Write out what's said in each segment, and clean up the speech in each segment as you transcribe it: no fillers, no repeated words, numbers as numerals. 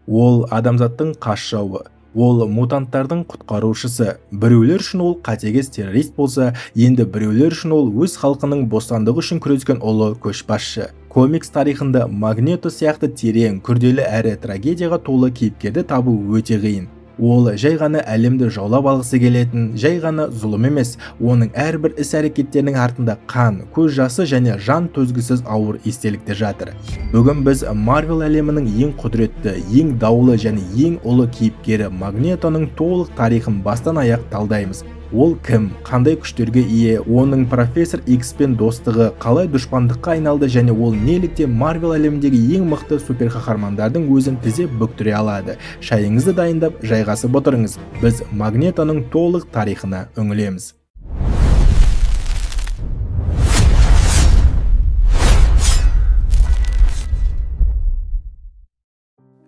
Ол адамзаттың қас жауы. Ол мутанттардың құтқарушысы. Біреулер үшін ол қатыгез террорист болса, енді біреулер үшін ол өз халқының бостандығы үшін күрескен ұлы көшбасшы. Комикс тарихында Магнето сияқты терең, күрделі әрі трагедияға толы кейіпкерді табу өте қиын. Ол жай ғана әлемді жаулап алғысы келетін, жай ғана зұлым емес, оның әрбір іс-әрекеттерінің артында қан, көз жасы және жан төзгісіз ауыр естеліктер жатыр. Бүгін біз Марвел әлемінің ең құдіретті, ең даулы және ең ұлы кейіпкері Магнетоның толық тарихын бастан аяқ талдаймыз. Ол кім, қандай күштерге ие, оның профессор Икспен достығы қалай дұшпандыққа айналды және ол неліктен Марвел әлеміндегі ең мықты суперқаһармандардың өзін тізе бүктіре алады. Шайыңызды дайындап, жайғасып отырыңыз. Біз Магнетоның толық тарихына үңілеміз.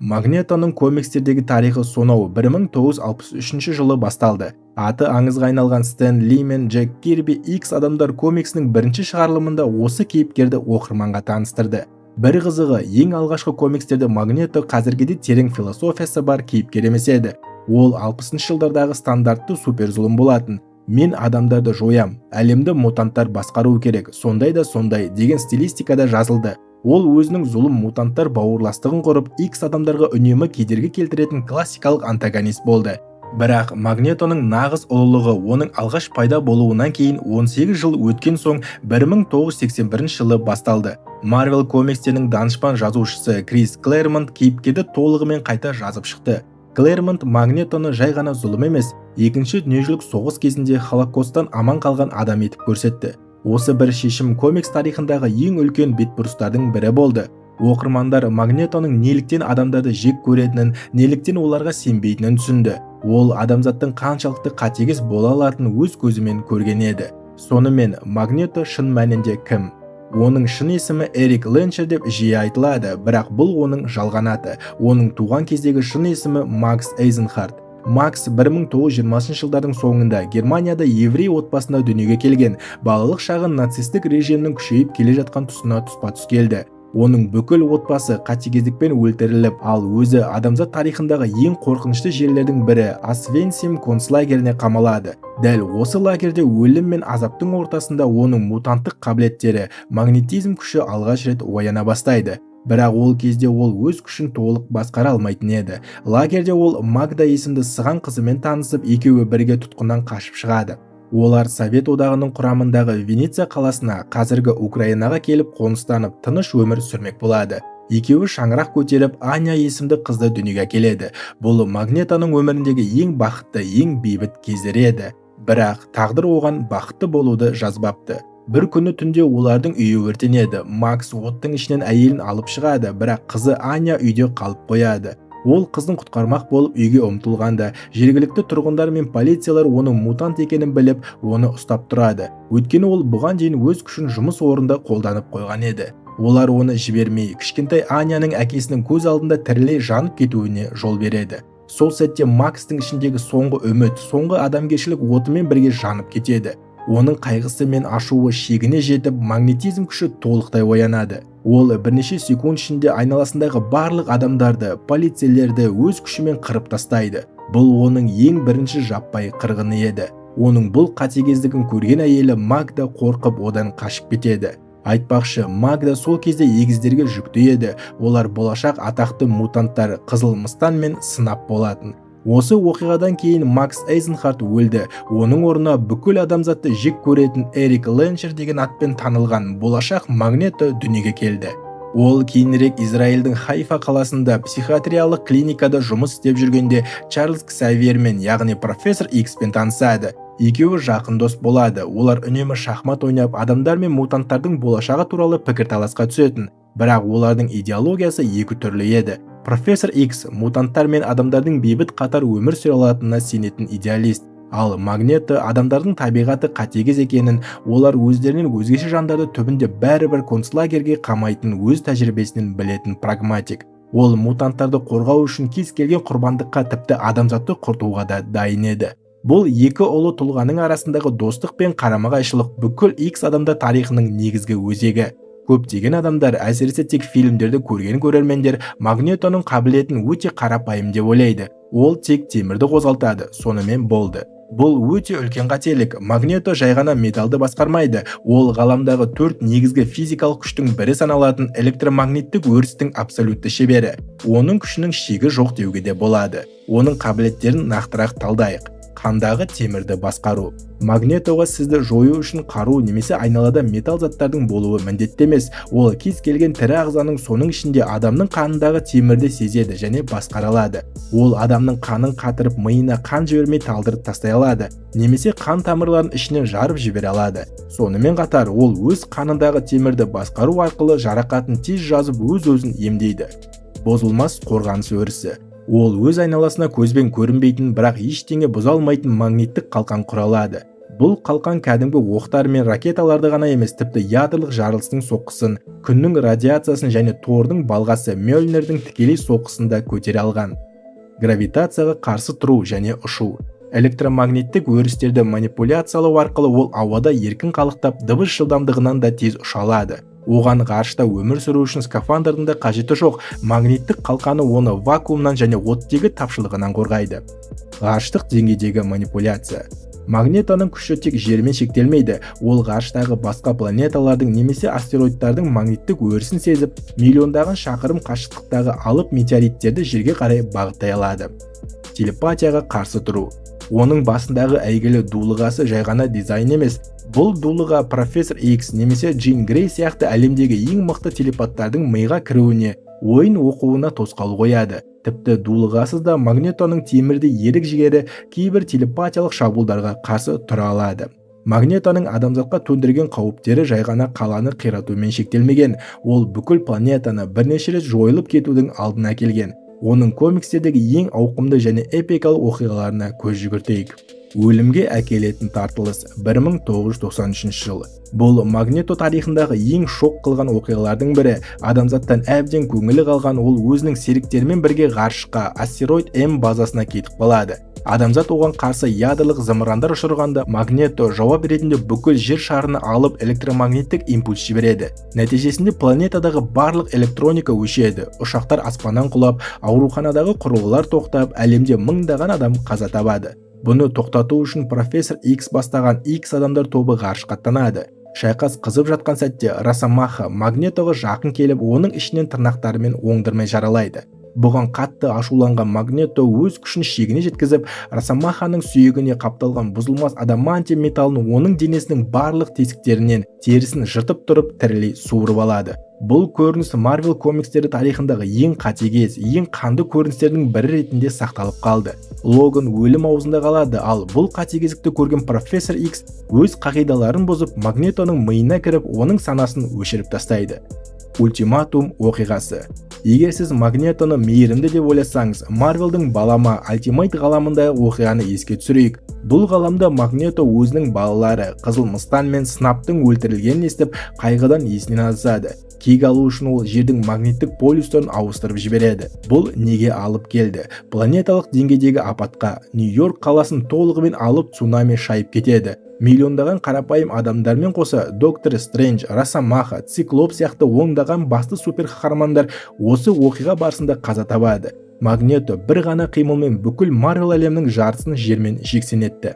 Магнетоның комикстердегі тарихы сонау 1963 жылы басталды. Аты аңызға айналған Стэн Ли мен Джек Кирби X адамдар комиксінің бірінші шығарылымында осы кейіпкерді оқырманға таныстырды. Бір қызығы, ең алғашқы комикстерде Магнето қазіргідей терең философиясы бар кейіпкер емес еді. Ол 60 жылдардағы стандартты суперзұлым болатын. Мен адамдарды жоям, әлемді мутанттар басқару керек, сондай да сондай деген стилистикада жазылды. Ол өзінің зұлым мутанттар бауырластығын құрып, X адамдарға үнемі кедергі келтіретін классикалық антагонист болды. Бірақ Магнетоның нағыз ұлылығы оның алғаш пайда болуынан кейін 18 жыл өткен соң 1981 жылы басталды. Marvel комикстерінің данышпан жазушысы Крис Клэрмонт кейіпкерді толығымен қайта жазып шықты. Клэрмонт Магнетоны жай ғана зұлым емес, екінші дүниежүзілік соғыс кезінде Холокосттан аман қалған адам етіп көрсетті. Осы бір шешім комикс тарихындағы ең үлкен бетбұрыстардың бірі болды. Оқырмандар Магнетоның неліктен адамдарды жек көретінін, неліктен оларға сенбейтінін түсінді. Ол адамзаттың қаншалықты қатыгез бола алатынын өз көзімен көрген еді. Сонымен, Магнето шын мәнінде кім? Оның шын есімі Эрик Ленчер деп жиі айтылады, бірақ бұл оның жалған аты. Оның туған кездегі шын есімі Макс Эйзенхарт. Макс 1920 жылдардың соңында Германияда еврей отбасында дүниеге келген. Балалық шағы нацистік режимнің күшейіп келе жатқан тұсына тұспа-тұс келді. Оның бүкіл отбасы қатыгездікпен өлтіріліп, ал өзі адамзат тарихындағы ең қорқынышты жерлердің бірі Освенцим концлагеріне қамалады. Дәл осы лагерде өлім мен азаптың ортасында оның мутанттық қабілеттері, магнетизм күші алғаш рет ояна бастайды. Бірақ ол кезде ол өз күшін толық басқара алмайтын еді. Лагерде ол Магда есімді сыған қызымен танысып, екеуі бірге тұтқыннан қашып шығады. Олар Совет одағының құрамындағы Венеция қаласына, қазіргі Украинаға келіп қоныстанып, тыныш өмір сүрмек болады. Екеуі шаңырақ көтеріп, Аня есімді қызды дүниеге әкеледі. Бұл Магнетоның өміріндегі ең бақытты, ең бейбіт кездері еді. Бірақ тағдыр оған бақытты болуды жазбапты. Бір күні түнде олардың үйі өртенеді. Макс оттың ішінен әйелін алып шығады, бірақ қызы Аня үйде қалып қояды. Ол қызын құтқармақ болып үйге ұмтылғанда, жергілікті тұрғындар мен полициялар оның мутант екенін біліп, оны ұстап тұрады. Өйткені ол бұған дейін өз күшін жұмыс орнында қолданып қойған еді. Олар оны жібермей, кішкентай Аняның әкесінің көз алдында тірілей жанып кетуіне жол береді. Сол сәтте Макстың ішіндегі соңғы үміт, соңғы адамгершілік отымен бірге жанып кетеді. Оның қайғысы мен ашуы шегіне жетіп, магнетизм күші толықтай оянады. Ол бірнеше секунд ішінде айналасындағы барлық адамдарды, полицейлерді өз күшімен қырып тастайды. Бұл оның ең бірінші жаппай қырғыны еді. Оның бұл қатыгездігін көрген әйелі Магда қорқып одан қашып кетеді. Айтпақшы, Магда сол кезде егіздерге жүкті еді. Олар болашақ атақты мутанттар Қызыл Мыстан мен Сынап болатын. Осы оқиғадан кейін Макс Эйзенхарт өлді. Оның орнына бүкіл адамзатты жек көретін Эрик Ленчер деген атпен танылған болашақ Магнето дүниеге келді. Ол кейінірек Израильдің Хайфа қаласында психиатриялық клиникада жұмыс істеп жүргенде Чарльз Ксавьермен, яғни профессор Икспен танысады. Екеуі жақын дос болады. Олар үнемі шахмат ойнап, адамдар мен мутанттардың болашағы туралы пікірталасқа түсетін. Бірақ олардың идеологиясы екі түрлі еді. Профессор Икс мутанттар мен адамдардың бейбіт қатар өмір сүре алатынына сенетін идеалист. Ал Магнето адамдардың табиғаты қатыгез екенін, олар өздерінен өзгеше жандарды түбінде бәрібір концлагерге қамайтын өз тәжірибесінен білетін прагматик. Ол мутанттарды қорғау үшін кез келген құрбандыққа, тіпті адамзатты құртуға да дайын еді. Бұл екі ұлы тұлғаның арасындағы достық пен қарама-қайшылық бүкіл X адамдар тарихының негізгі өзегі. Көптеген адамдар, әсіресе тек фильмдерді көрген көрермендер, Магнетоның қабілетін өте қарапайым деп ойлайды. Ол тек темірді қозғалтады, сонымен болды. Бұл өте үлкен қателік. Магнето жай ғана металды басқармайды. Ол ғаламдағы төрт негізгі физикалық күштің бірі саналатын электромагниттік өрістің абсолютті шебері. Оның күшінің шегі жоқ деуге де болады. Оның қабілеттерін нақтырақ талдайық. Қандағы темірді басқару. Магнетоға сізді жою үшін қару немесе айналада металл заттардың болуы міндетті емес. Ол кез келген тірі ағзаның, соның ішінде адамның қанындағы темірді сезеді және басқара алады. Ол адамның қанын қатырып, миына қан жібермей талдырып тастай алады немесе қан тамырларын ішінен жарып жібере алады. Сонымен қатар ол өз қанындағы темірді басқару арқылы жарақатын тез жазып, өз-өзін емдейді. Бұзылмас қорғаныс өрісі. Ол өз айналасына көзбен көрінбейтін, бірақ ештеңе бұза алмайтын магниттік қалқан құра алады. Бұл қалқан кәдімгі оқтар мен ракеталарды ғана емес, тіпті ядролық жарылыстың соққысын, күннің радиациясын және Тордың балғасы Мьёльнирдің тікелей соққысын да көтере алған. Гравитацияға қарсы тұру және ұшу. Электромагниттік өрістерді манипуляциялау арқылы ол ауада еркін қалықтап, дыбыс жылдамдығынан да тез ұша алады. Оған ғарышта өмір сүру үшін скафандрдың да қажеті жоқ. Магниттік қалқаны оны вакуумнан және оттегі тапшылығынан қорғайды. Ғарыштық деңгейдегі манипуляция. Магнетоның күші тек жермен шектелмейді. Ол ғарыштағы басқа планеталардың немесе астероидтардың магниттік өрісін сезіп, миллиондаған шақырым қашықтықтағы алып метеориттерді жерге қарай бағыттай алады. Телепатияға қарсы тұру. Оның басындағы әйгілі дулығасы жай ғана дизайн емес. Бұл дулыға профессор Икс немесе Джин Грей сияқты әлемдегі ең мықты телепаттардың миға кіруіне, ойын оқуына тосқауыл қояды. Тіпті дулығасыз да Магнетоның темірдей ерік жігері кейбір телепатиялық шабуылдарға қарсы тұра алады. Магнетоның адамзатқа төндірген қауіптері жай ғана қаланы қиратумен шектелмеген. Ол бүкіл планетаны бірнеше рет жойылып кетудің алдына әкелген. Оның комикстердегі ең ауқымды және эпикалық оқиғаларына көз жүгіртейік. Өлімге әкелетін тартылыс. 1993 жыл. Бұл Магнето тарихындағы ең шок қылған оқиғалардың бірі. Адамзаттан әбден көңілі қалған ол өзінің серіктерімен бірге ғарышқа, астероид М базасына кетіп қалады. Адамзат оған қарсы ядролық зымырандар ұшырғанда, Магнето жауап ретінде бүкіл жер шарына алып электромагниттік импульс жібереді. Нәтижесінде планетадағы барлық электроника өшеді, ұшақтар аспаннан құлап, ауруханадағы құрылғылар тоқтап, әлемде мыңдаған адам қаза табады. Бұны тоқтату үшін профессор Икс бастаған Икс адамдар тобы ғарышқа аттанады. Шайқас қызып жатқан сәтте Росомаха Магнетоға жақын келіп, оның ішінен тырнақтарымен оңдырмай жаралайды. Бұған қатты ашуланған Магнето өз күшін шегіне жеткізіп, Росомаханың сүйегіне қапталған бұзылмас адамантий металын оның денесінің барлық тесіктерінен терісін жыртып тұрып тірілей суырып алады. Бұл көрініс Марвел комикстері тарихындағы ең қатыгез, ең қанды көріністердің бірі ретінде сақталып қалды. Логан өлім аузында қалады, ал бұл қатыгездікті көрген профессор Икс өз қағидаларын бұзып, Магнетоның миына кіріп, оның санасын өшіріп тастайды. Ультиматум оқиғасы. Егер сіз Магнетоны мейірімді деп ойласаңыз, Марвелдің балама Ультимейт ғаламындағы оқиғаны еске түсірейік. Бұл ғаламда Магнето өзінің балалары Қызыл Мыстан мен Снаптың өлтірілгенін естіп, қайғыдан есінен адасады. Кек алу үшін ол жердің магниттік полюстерін ауыстырып жібереді. Бұл неге алып келді? Планеталық деңгейдегі апатқа. Нью-Йорк қаласын толығымен алып цунами шайып кетеді. Миллиондаған қарапайым адамдармен қоса Доктор Стрэндж, Росомаха, Циклоп сияқты ондаған басты супер қаһармандар осы оқиға барысында қаза табады. Магнето бір ғана қимылмен бүкіл Марвел әлемінің жартысын жермен жексен етті.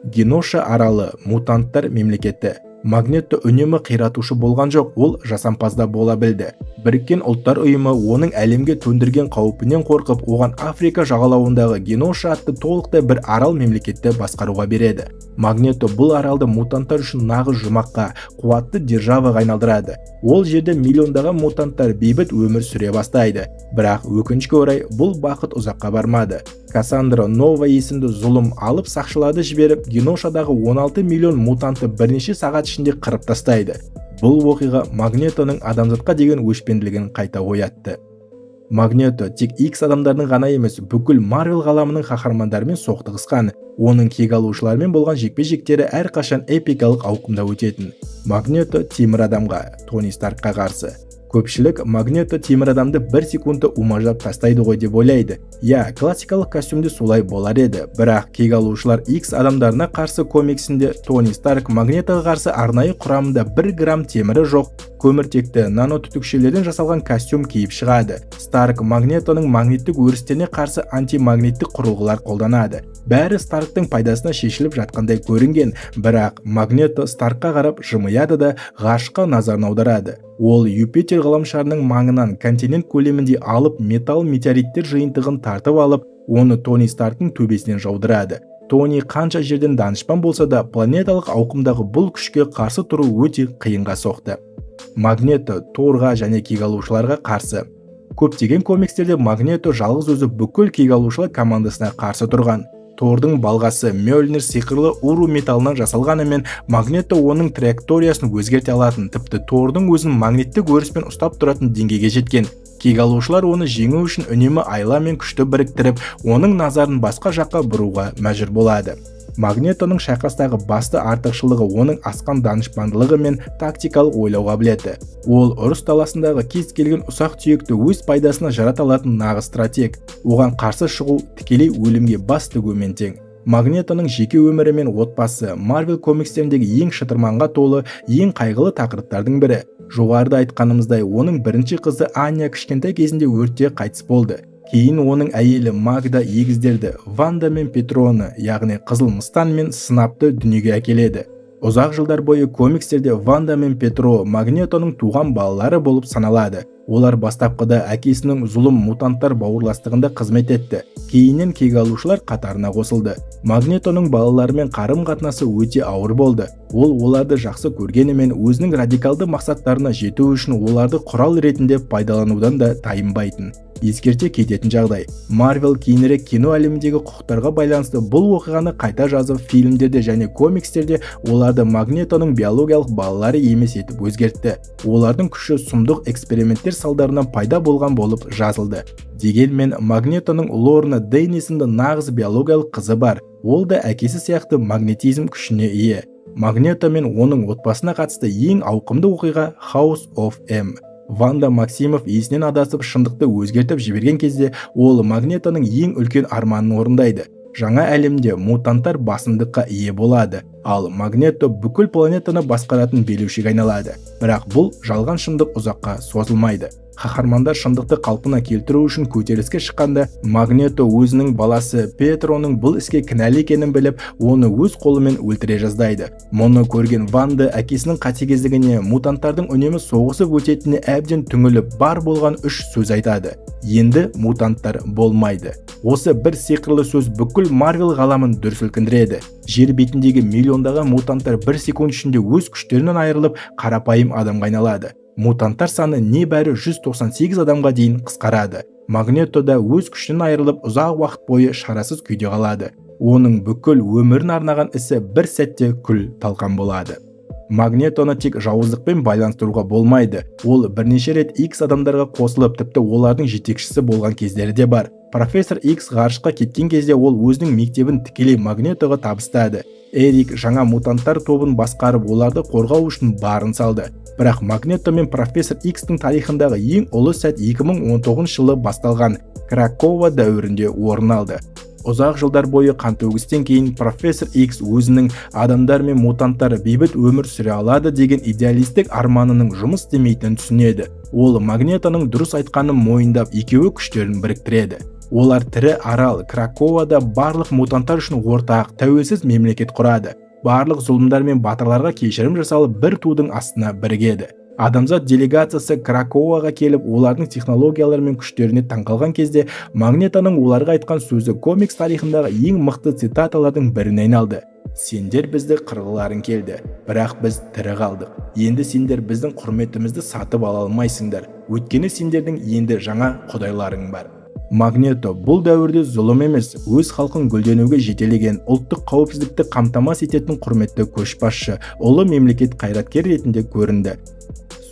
Геноша аралы, мутанттар мемлекеті. Магнето үнемі қиратушы болған жоқ, ол жасампаз да бола білді. Біріккен Ұлттар Ұйымы оның әлемге төндірген қаупінен қорқып, оған Африка жағалауындағы Геноша атты толықтай бір арал мемлекетті басқаруға береді. Магнето бұл аралды мутанттар үшін нағыз жұмаққа, қуатты державаға айналдырады. Ол жерде миллиондаған мутанттар бейбіт өмір сүре бастайды. Бірақ өкінішке орай, бұл бақыт ұзаққа бармады. Кассандра Нова есімді зұлым алып сақшыларды жіберіп, Геношадағы 16 миллион мутантты бірнеше сағат ішінде қырып тастайды. Бұл оқиға Магнетоның адамзатқа деген өшпенділігін қайта оятты. Магнето тек Икс адамдардың ғана емес, бүкіл Марвел ғаламының қаһармандарымен соқтығысқан. Оның кек алушылармен болған жекпе-жектері әрқашан эпикалық ауқымда өтетін. Магнето темір адамға, Тони Старкқа қарсы. Көпшілік Магнето темір адамды бір секундта умаждап тастайды ғой деп ойлайды. Иә, классикалық костюмде солай болар еді. Бірақ кек алушылар X адамдарына қарсы комиксінде Тони Старк Магнетоға қарсы арнайы құрамында 1 грамм темірі жоқ көміртекті нанотүтікшелерден жасалған костюм киіп шығады. Старк Магнетоның магниттік өрістеріне қарсы антимагниттік құрылғылар қолданады. Бәрі Старктың пайдасына шешіліп жатқандай көрінген, бірақ Магнето Старкқа қарап жымияды да ғарышқа назарын аударады. Ол Юпитер ғаламшарының маңынан континент көлемінде алып металл метеориттер жиынтығын тартып алып, оны Тони Старктың төбесінен жаудырады. Тони қанша жерден данышпан болса да, планеталық ауқымдағы бұл күшке қарсы тұру өте қиынға соқты. Магнето Торға және кек алушыларға қарсы. Көптеген комикстерде Магнето жалғыз өзі бүкіл кек алушылар командасына қарсы тұрған. Тордың балғасы Мьёльнир сиқырлы уру металынан жасалғанымен, Магнето оның траекториясын өзгерте алатын, тіпті Тордың өзін магниттік өріспен ұстап тұратын деңгейге жеткен. Кек алушылар оны жеңу үшін үнемі айла мен күшті біріктіріп, оның назарын басқа жаққа бұруға мәжбүр болады. Магнетоның шайқастағы басты артықшылығы оның асқан данышпандылығы мен тактикалық ойлау қабілеті. Ол ұрыс даласындағы кез келген ұсақ түйекті өз пайдасына жарата алатын нағыз стратег. Оған қарсы шығу тікелей өлімге бас тігумен тең. Магнетоның жеке өмірі мен отбасы Марвел комикстеріндегі ең шытырманға толы, ең қайғылы тақырыптардың бірі. Жоғарыда айтқанымыздай, оның бірінші қызы Аня кішкентай кезінде өртте қайтыс болды. Кейін оның әйелі Магда егіздерді Ванда мен Петроны, яғни Қызыл Мыстан мен Сынапты дүниеге әкеледі. Ұзақ жылдар бойы комикстерде Ванда мен Петро Магнетоның туған балалары болып саналады. Олар бастапқыда әкесінің зұлым мутанттар бауырластығында қызмет етті. Кейіннен кек алушылар қатарына қосылды. Магнетоның балаларымен қарым-қатынасы өте ауыр болды. Ол оларды жақсы көргенімен, өзінің радикалды мақсаттарына жету үшін оларды құрал ретінде пайдаланудан да тайынбайтын. Ескерте кететін жағдай, Марвел кейінірек кино әлеміндегі құқықтарға байланысты бұл оқиғаны қайта жазып, фильмдерде және комикстерде оларды Магнетоның биологиялық балалары емес етіп өзгертті. Олардың күші сұмдық эксперименттер салдарынан пайда болған болып жазылды. Дегенмен Магнетоның Лорна Дейн есімді нағыз биологиялық қызы бар. Ол да әкесі сияқты магнетизм күшіне ие. Магнето мен оның отбасына қатысты ең ауқымды оқиға House of M. Ванда Максимов есінен адасып шындықты өзгертіп жіберген кезде ол Магнетоның ең үлкен арманын орындайды. Жаңа әлемде мутанттар басымдыққа ие болады, ал Магнето бүкіл планетаны басқаратын билеушіге айналады. Бірақ бұл жалған шындық ұзаққа созылмайды. Қаһармандар шындықты қалпына келтіру үшін көтеріліске шыққанда, Магнето өзінің баласы Петроның бұл іске кінәлі екенін біліп, оны өз қолымен өлтіре жаздайды. Мұны көрген Ванда әкесінің қатыгездігіне, мутанттардың үнемі соғысып өтетініне әбден түңіліп, бар болған үш сөз айтады: енді мутанттар болмайды. Осы бір сиқырлы сөз бүкіл Марвел ғаламын дүр сілкіндіреді. Жер бетіндегі миллиондаған мутанттар бір секунд ішінде өз күштерінен айырылып, қарапайым адамға айналады. Мутанттар саны небәрі 198 адамға дейін қысқарады. Магнето да өз күшінен айырылып, ұзақ уақыт бойы шарасыз күйде қалады. Оның бүкіл өмірін арнаған ісі бір сәтте күл талқан болады. Магнетоны тек жауыздықпен байланыстыруға болмайды. Ол бірнеше рет X адамдарға қосылып, тіпті олардың жетекшісі болған кездері де бар. Профессор X ғарышқа кеткен кезде ол өзінің мектебін тікелей Магнетоға табыстады. Эрик жаңа мутанттар тобын басқарып, оларды қорғау үшін барын салды. Бірақ Магнето мен профессор Икстің тарихындағы ең ұлы сәт 2019 жылы басталған Кракова дәуірінде орын алды. Ұзақ жылдар бойы қантөгістен кейін профессор Икс өзінің адамдар мен мутанттар бейбіт өмір сүре алады деген идеалистік арманының жұмыс істемейтінін түсінеді. Ол Магнетоның дұрыс айтқанын мойындап, екеуі күштерін біріктіреді. Олар тірі арал Краковада барлық мутанттар үшін ортақ, тәуелсіз мемлекет құрады. Барлық зұлымдар мен батырларға кешірім жасалып, бір тудың астына бірігеді. Адамзат делегациясы Краковаға келіп, олардың технологиялары мен күштеріне таңқалған кезде Магнетоның оларға айтқан сөзі комикс тарихындағы ең мықты цитаталардың біріне айналды: сендер бізді қырғыларың келді, бірақ біз тірі қалдық. Енді сендер біздің құрметімізді сатып ала алмайсыңдар, өйткені сендердің енді жаңа құдайларың бар. Магнето бұл дәуірде зұлым емес, өз халқын гүлденуге жетелеген, ұлттық қауіпсіздікті қамтамасыз ететін құрметті көшбасшы, ұлы мемлекет қайраткері ретінде көрінді.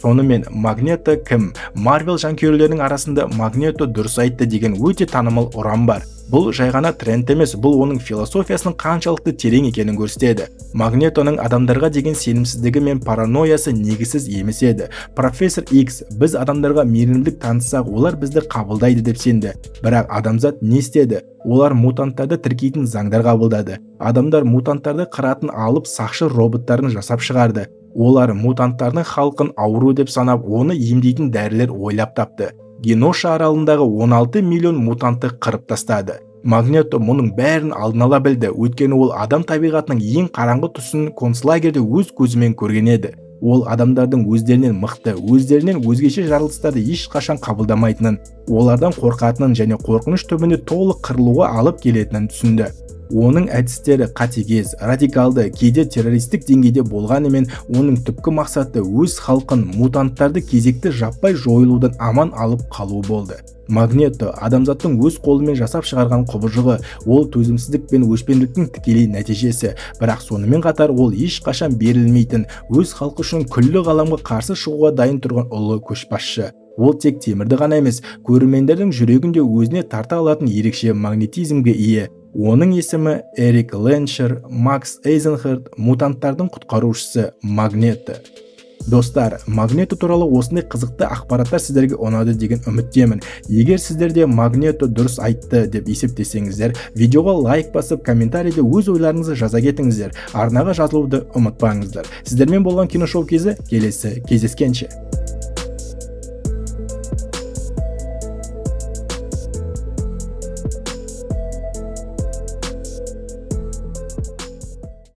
Сонымен, Магнето кім? Марвел жанкүйерлерінің арасында «Магнето дұрыс айтты» деген өте танымал ұран бар. Бұл жай ғана тренд емес, бұл оның философиясының қаншалықты терең екенін көрсетеді. Магнетоның адамдарға деген сенімсіздігі мен паранойясы негізсіз емес еді. Профессор Икс біз адамдарға мейірімділік танытсақ, олар бізді қабылдайды деп сенді. Бірақ адамзат не істеді? Олар мутанттарды тіркейтін заңдар қабылдады. Адамдар мутанттарды қыратын алып сақшы роботтарын жасап шығарды. Олар мутанттардың халқын ауру деп санап, оны емдейтін дәрілер ойлап тапты. Геноша аралындағы 16 миллион мутантты қырып тастады. Магнето мұның бәрін алдын ала білді, өйткені ол адам табиғатының ең қараңғы тұсын концлагерде өз көзімен көрген еді. Ол адамдардың өздерінен мықты, өздерінен өзгеше жаратылыстарды ешқашан қабылдамайтынын, олардан қорқатынын және қорқыныш түбінде толық қырылуға алып келетінін түсінді. Оның әдістері қатыгез, радикалды, кейде террористік деңгейде болғанымен, оның түпкі мақсаты өз халқын, мутанттарды кезекті жаппай жойылудан аман алып қалу болды. Магнето адамзаттың өз қолымен жасап шығарған құбыжығы, ол төзімсіздік пен өшпенділіктің тікелей нәтижесі. Бірақ сонымен қатар ол ешқашан берілмейтін, өз халқы үшін күллі ғаламға қарсы шығуға дайын тұрған ұлы көшбасшы. Ол тек темірді ғана емес, көрермендердің жүрегін де өзіне тарта алатын ерекше магнетизмге ие. Оның есімі Эрик Леншер, Макс Эйзенхарт, мутанттардың құтқарушысы Магнето. Достар, Магнето туралы осындай қызықты ақпараттар сіздерге ұнады деген үміттемін. Егер сіздер де Магнето дұрыс айтты деп есептесеңіздер, видеоға лайк басып, комментарийде өз ойларыңызды жаза кетіңіздер. Арнаға жазылуды ұмытпаңыздар. Сіздермен болған Киношоу кезі, келесі кездескенше.